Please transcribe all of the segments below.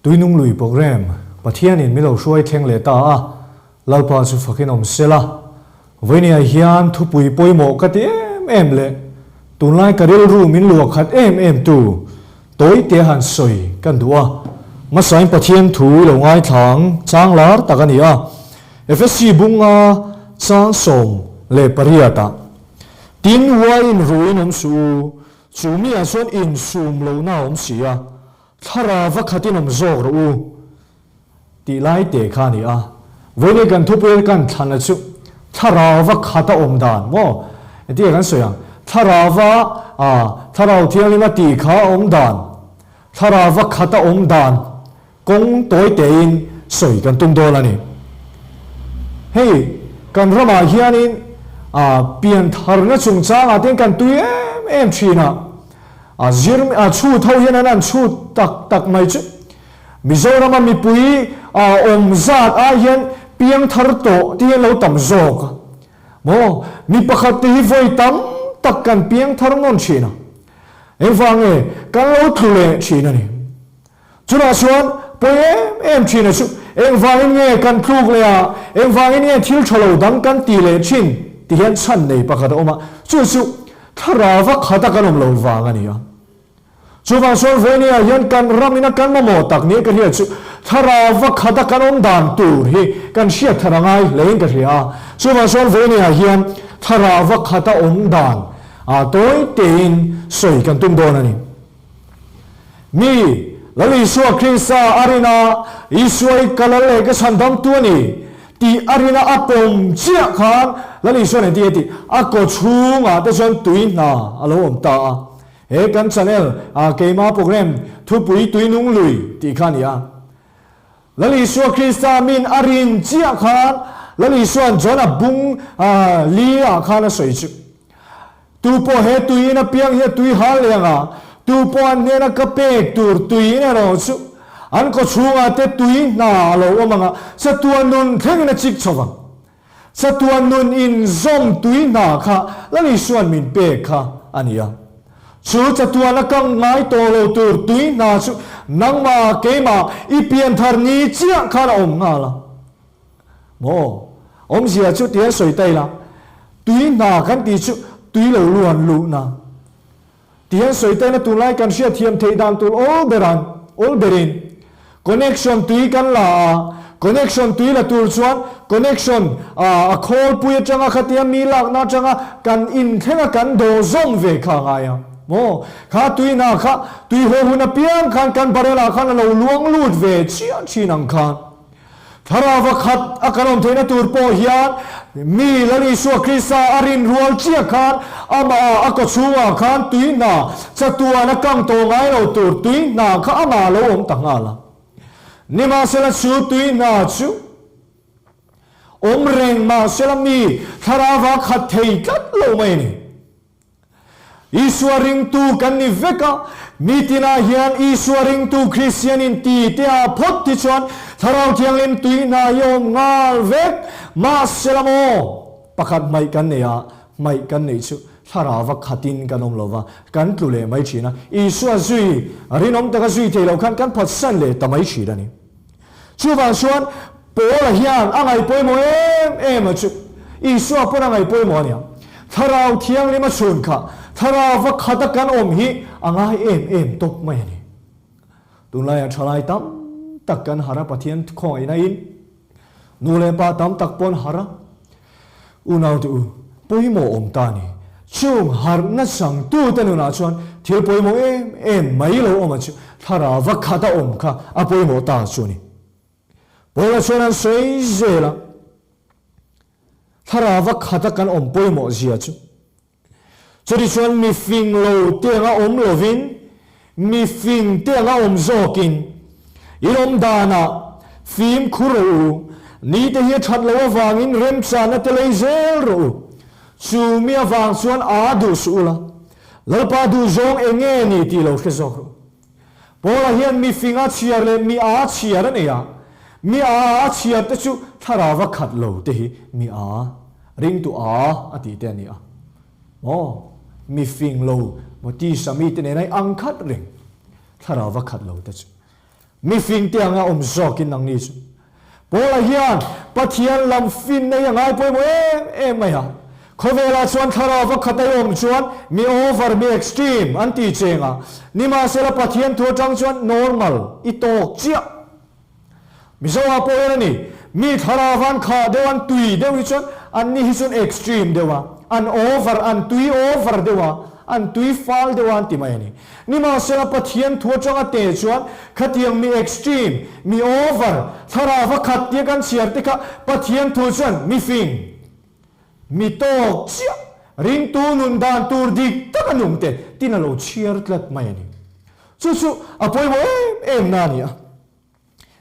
Tuinung lui program Pathianin min lo hruai thleng leh ta a, Lalpa chu fakin awm sela. Vawinia hian thupui pawimawh ka ti em em leh tunlai ka rilru min luah khat em em tu tawite han sawi kan duh a. Hmasain Pathian thu i lo ngaithlang chang lar tak a ni a, Efesi bunga chang 18 ah, Tin, uaiin ruin awm suh u, chu miah chuan insum lohna a awm si a, Thlarau va khatin awm zawk rawh u tih lai te kha a ni a. Vawiin kan thupui kan thlanna chu thlarau va khat a awm dan maw? Engtin nge kan sawi ang? Thlarau va ah thlarau thianghlim a tih kha a awm dan, thlarau va khat a awm dan kawng tawi tein sawi kan tum dawn a ni. Hei kan ramah hianin ah piantharna chungchangah te kan tui em em thin a. A zir a chhut ho hian an han chhut tak tak mai chu Mizorama mipui a awm zat ai hian piang thar tawh te hian lo tam zawk a maw? Mi pakhat te hi vawi tam tak kan piang thar nawn thin a, engvang nge kan lo tlu leh thin a ni. Chutah chuan pawi em em thin a chu engvangin nge kan tluk leh a, engvangin nge thil tha lo dang kan ti leh thin ti hian chhan nei pakhat a awm a, chu chu thlarau a khat a kan awm lo vang a ni a. Chuvang chuan Vawinia hian kan ram ina kan mamawh tak nia ka hriat chu thlarau a khat a kan awm dan tur hi kan hriat thar a ngai hlein ka hria a. Chuvang chuan Vawinia hian thlarau a khat a awm dan tawi tein sawi kan tum dawn a ni. Mi, Lal Isua Krista a rin a, Isua i ka lal leh ka chhandamtu a ni tih a rin a, a pawm chiah khan Lal Isua nen tih a ti, a kaw chhungah te chuan tui hna a lo awm ta a. He kan channel a keima program thupui tui nung lui tih kha a ni a. Lal Isua Krista min a rin chiah khan Lal Isua'n John a bung li ah khan a sawi chu. Tu pawh he tui in a piang hi a tui hal leh ang a, tu pawh an hnena ka pek tur tui in erawh chu an kaw chhungah te tui hna a lo awm ang a, chatuan nun thlengin a chik chho vang. Chatuan nun in zawm tui hna kha Lal Isua'n min pek kha a ni a. Chu chatuan a kang ngai tawh lo tur tui hna chu nangmah keimah i pianthar ni chiah khan a awm nghal a. Maw? Awmzia chu ti an sawi ta ila, tui hna kan tih chu tui lo luan luhna. Ti an sawi ta ila tunlai kan hriatthiam theih dan tur awl beran, awl berin connection tui kan la a, connection tui la tur chuan connection a khawlpui atanga khatia mi lakna atanga kan inthleng a kan dawh zawm ve kha a ngai a. Maw? Kha tui hna kha tui haw hun apiang khan kan barrel ah khan a lo luang lut ve chiah thin ang khan. Thlarau khat a kan awm theihna tur pawh hian mi Lal Isua Krista a rin rual chiah khan amah a kawchhungah khan tui hna chatuan a kang tawh ngai lo tur tui hna kha amah a lo awm ta nghal a. Nimahsela chu tui hna chu awm reng mahsela mi thlarau khat thei tlat lo mai a ni. Isua ringtu kan ni vek a, mi tinah hian Isua ringtu Kristian in ti te ah phawt ti chuan Thlarau Thianghlim tui hna hi a awm nghal vek. Mahse la maw? Pakhat hmaih kan nei a, hmaih kan neih chu Thlarauva khatin kan awm lova, kan tlu leh mai thin a. Isua zui, rinawm taka zui thei lo khan kan phatsan leh ta mai thin a ni. Chuvang chuan Paula hian a ngaihpawimawh em em a chu Isua pawn a ngaihpawimawh a nia. Thlarau Thianghlim a chhun kha Thlarauva khata kan awm hi a ngai em em tawp mai a ni. Tunlaiah thalai tam tak kan harh a Pathian khawngaihna in nu leh pa tam tak pawn harh a Unaute u, pawimawh awm ta ni. Chung harhna changtute nunah chuan thil pawimawh em em mai lo awm a chu thlarau va khat a awm kha a pawimawh ta chu a ni. Paula chuan an sawi zel a, thlarau va khat a kan awm pawimawh zia chu. Chutichuan mi fing lo te anga awm lovin, mi fing te anga awm zawkin, in awm danah fimkhur rawh u, nite hi a that loh avangin remchana te lei zel rawh u. Chu mi avang chuan aa duh suh ula, Lalpa duhzawng eng nge ni tih lo hre zawk rawh u. Paula hian mi fing a chhiar leh mi aa chhiar a nei a, mi aa a chhiar te chu thlarau a khat lo te hi mi aa, ringtu aa a tih te a ni a. Maw? Mi fing lo, maw tisa mi te nena i ang khat reng, thlarau a khat lo te chu. Mi fingte anga awm zawkin nangni chu. Paula hian Pathian lam finna hi a ngai pawimawh em em mai a. Khawvelah chuan thlarau va khat a awm chuan mi over, mi extreme an ti cheng a. Nimahsela Pathian thu atang chuan normal i tawk chiah. Mizoah pawh hian a ni, mi thlarau an khah deuh, an tui deuh hi chuan an ni hi chuan extreme deuh a, an over, an tui over deuh a, an tui fal deuh a an ti mai a ni. Nimahsela Pathian thu atanga te chuan khatiang mi extreme, mi over, thlarau va khat tia kan chhiar te kha Pathian thu chuan mi fing, mi tawk chiah, ringtu nun dan tur dik taka nung te tin a lo chhiar tlat mai a ni. Chu chu a pawimawh em em na a ni a.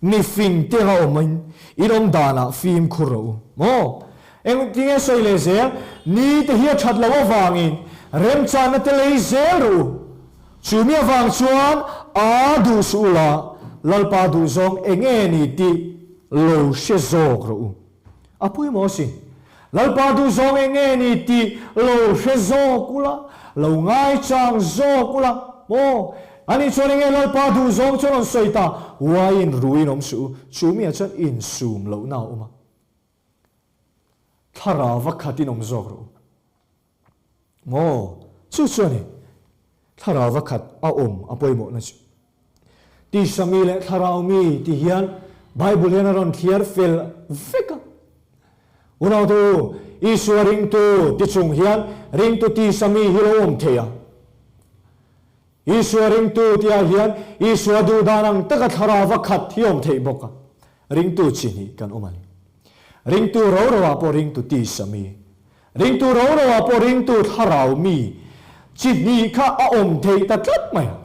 Mi fing te anga awm in in awm danah fimkhur rawh u. Maw? Engtinge sawi leh zel? Ni te hi a that loh avangin remchanna te lei zel rawh u. Chu mi avang chuan a duh suh ula, Lalpa duhzawng enge ni tih lo hre zawk rawh u. A pawimawh asin. Lalpa duhzawng eng nge ni tih lo hre zawk ula, lo ngaichang zawk ula maw? Ani chuan eng nge Lalpa duhzawng chuan rawn sawi ta? Uaiin ruiin awm suh u, chu miah chuan insum lohna a awm a. Thlarau va khatin awm zawk rawh u. Maw? Chu chu a ni. Thlarau va khat a awm a pawimawhna chu. Tisa mi leh thlarau mi ti hian Bible hian a rawn thliar fel vek a. Unautu u, Isua ringtu ti chung hian ringtu tisa mi hi lo awm thei a. Isua ringtu tihah hian Isua duhdan ang taka thlarau va khat hi awm theih bawk a. Ringtu chi hnih kan awm a ni. Ringtu ro roah pawh ringtu tisa mi Ringtu ro ro ah pawh ringtu thlarau mi chi hnih kha a awm theih ta tlat mai a.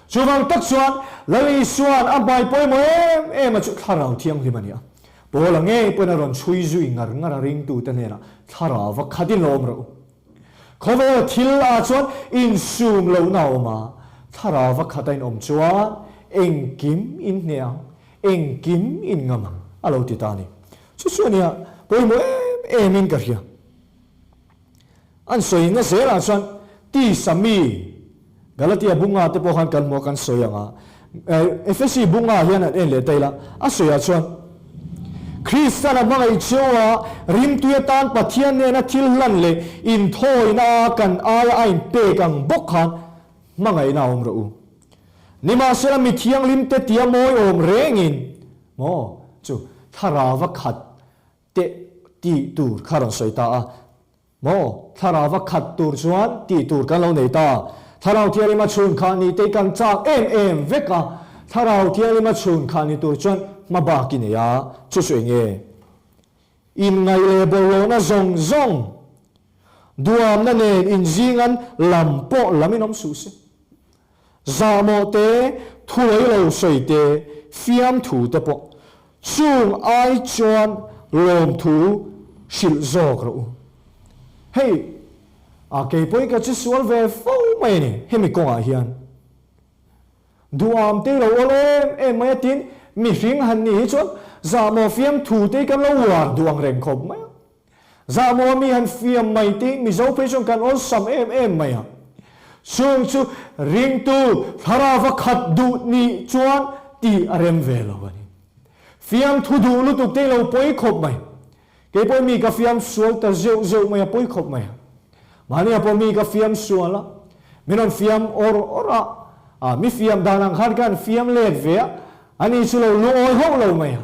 Chuvang tak chuan Lal Isua'n a hmai pawimawh em em a chu thlarau thianghlim a ni a. Paula ngei pawhin a rawn chhui zui ngar ngar a ringtute hnenah thlarau va khat in lo awm rawh u. Khawvel thil ah chuan insum lohna a awm a, thlarau va khat a in awm chuan engkim in hneh ang, engkim in ngam ang a lo ti ta a ni. Chu chu a nia, pawimawh em em in ka hria. An sawi na zelah chuan tisa mi Galatia bunga te pawh khan kan hmu a, kan sawi ang a. Efesi bunga hian an en leh ta ila, a sawiah chuan Kristan a hmangaih cheu a, rimtui atan Pathian nena thil hlan leh inthawina a kan aia a inpek ang bawk khan hmangaihna a awm rawh u. Nimahsela mi thianghlim te tia mawi awm rengin, Maw? Chu thlarauva khat teh tih tur kha rawn sawi ta a. Maw? Thlarauva khat tur chuan tih tur kan lo nei ta. Thlarau Thianglima chhun khah ni te kan chak em em vek a. Thlarau Thianglima chhun khah ni tur chuan hma bak i nei a. Chu chu eng nge? Inngaih leh bawlhhlawhna zawng zawng duamna nen inzingan lam pawh lam in awm suh se. Zahmawh te, thulei lo sawi te, fiamthu te pawh chung ai chuan lawmthu hrilh zawk rawh u. Hei, a kei pawhin ka che sual ve fo mai a ni hemi kawngah hian. Duham te lo awl em em mai a tin mihring han nih hi chuan zahmawh fiamthu te hi kan lo uar duh ang reng khawp mai a. Zahmawh mi han fiam mai tih Mizo phei chuan kan awlsam em em mai a. Chung chu ringtu thlarauva khat duh nih chuan tih a rem ve lo a ni. Fiamthu duh lutuk te lo pawi khawp mai. Kei pawh mi ka fiam sual ta zeuh zeuh mai a pawi khawp mai a. Mahnia pawh mi ka fiam sual a, min rawn fiam awr awr a, a mi fiam dan ang khan ka han fiam let ve a, ani chu lo lungawi hauh lo mai a.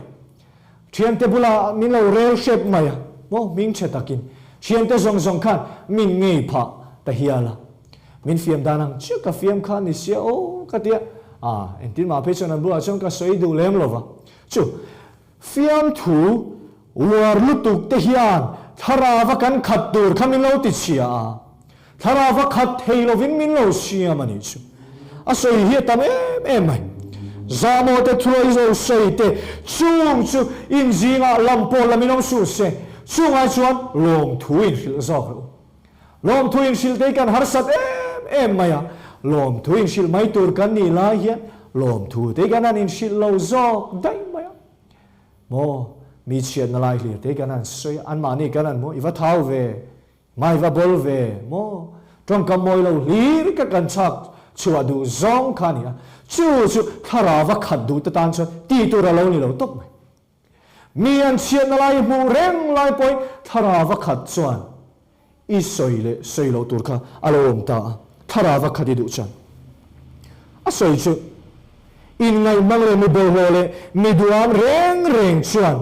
Thiante bulah min lo rel hrep mai a, maw hming chhe takin thiante zawng zawng khan min ngei phah ta hial a, min fiam dan ang chiah ka fiam kha ni sia aw ka tia, a engtin mah phei chuan an bulah chuan ka sawi duh lem lo va, chu fiamthu uar lutuk te hian thlarava kan khat tur kha min lo ti chhia a. Thlarau va khat thei lovin min lo siam a nih chu. A sawi hi a tam em em mai. Zahmawh te thuai zo sawi te chung chu in zingah lam pawh lam in awm suh se, chungah chuan lawmthu in hrilh zawk rawh u. Lawmthu in hrilh te hi kan harsat em em mai a, lawmthu in hrilh mai tur kan nih lai hian lawmthu te hi kan han in hrilh lo zawk daih mai a. Maw, mi chhiatna lai hlir te hi kan han sawi a, anmahni kan han hmu, i va thau ve, Mai va bawl ve maw? Tawngkam mawi lo hlir ka kan chhak Chhuah duh zawng kha a ni a, chu chu thlarau a khat duh te tan chuan tih tur a lo ni lo tawp mai. Mi an chhiatna lai i hmuh reng lai pawhin thlarau a khat chuan i sawi leh sawi loh tur kha a lo awm ta a, thlarau a khat i duh chuan a sawi chu inngaihmang leh mi bawlhhlawh leh mi duham reng reng chuan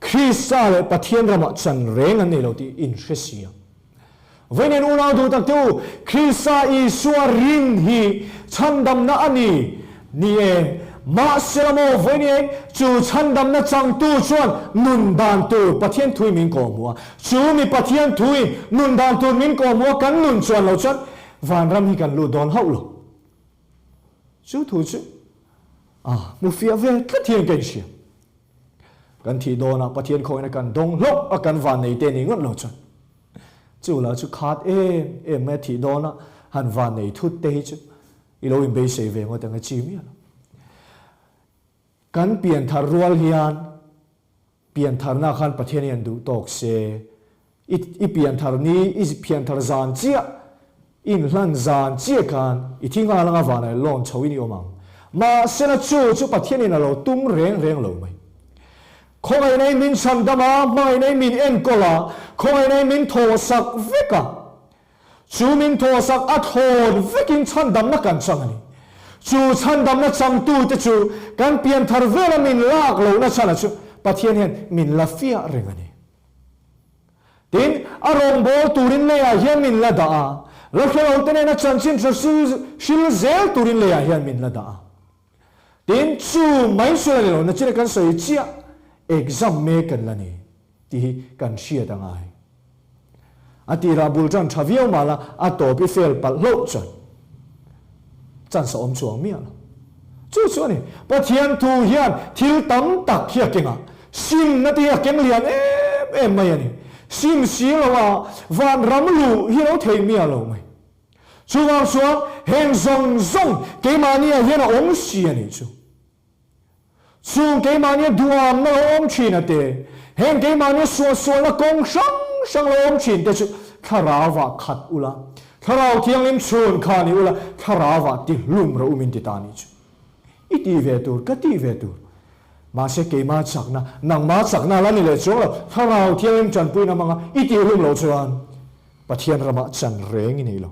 Krista leh Pathian ramah chan reng an nei lo tih inhre si a. Vawiin unau duh tak te u, Krista Isua rin hi chhandamna a ni. Ni e, mahsela maw vawiin chu chhandamna changtu chuan nun dan tur Pathian thuin min kawhhmuh a. Chu mi Pathian thuin nun dan tur min kawhhmuh a kan nun chuan lo chuan vanram hi kan lut dawn hauh lo. Chu thu chu a hmu fiah ve tlat hian ka inhria. Kan thih dawnah Pathian khawina kan dawng hlawk a kan van nei te ni ngawt lo chuan. Chu la chu khat em em mai a thih dawna han van nei thut te hi chu i lo inbeisei ve ngawt ang a chi miah lo. Kan pianthar rual hian piantharna khan Pathian hian duh tawk se I i pianthar ni, i pianthar zan chiah, i inhlan zan chiah khan i thi nghal anga vanah i lawn chho in i awm ang. Mahsela chu chu Pathianin a lo tum reng reng lo mai. Khawngaihna in min chhandam a, hmangaihna in min enkawl a, khawngaihna in min thawhsak vek a. Chu min thawhsak a thlawn vekin chhandamna kan chang a ni. Chu chhandamna changtute chu kan pianthar vela min lak lohna chhan a chu Pathian hian min la fiah reng a ni. Tin, a rawngbâwl tûrin leiah hian min la dah a, la hre lote nêna chanchin hre hril zêl tûrin leiah hian min la dah a. Tin, chu mai chu la ni lo, nachina kan sawi chiah, exam mek kan la ni tih hi kan hriat a ngai. A tirah bul ṭan ṭha viau mah la, a tawp i fail palh hlauh chuan chance a awm chuang miah lo. Chu chu a ni, Pathian thu hian thil tam tak hi a keng a, simna te hi a keng lian em em mai a ni. Sim si lo a, vanram luh hi lo thei miah lo mai. Chuvang chuan heng zawng zawng keimahniah hian a awm si a nih chu. Chung keimahnia duhamna lo awm thin a te, heng keimahnia suahsualna kawng hrang hrang lo awm thin te chu Thlarauah khat ula, Thlarau Thianghlim chhun kha ni ula, Thlarauah ti hlum rawh u min ti ta nih chu. I ti ve tur, ka ti ve tur. Mahse keimah chakna, nangmah chakna la ni leh chuang lo, Thlarau Thianghlim tanpuina hmanga i ti hlum loh chuan Pathian ramah chan reng i nei lo.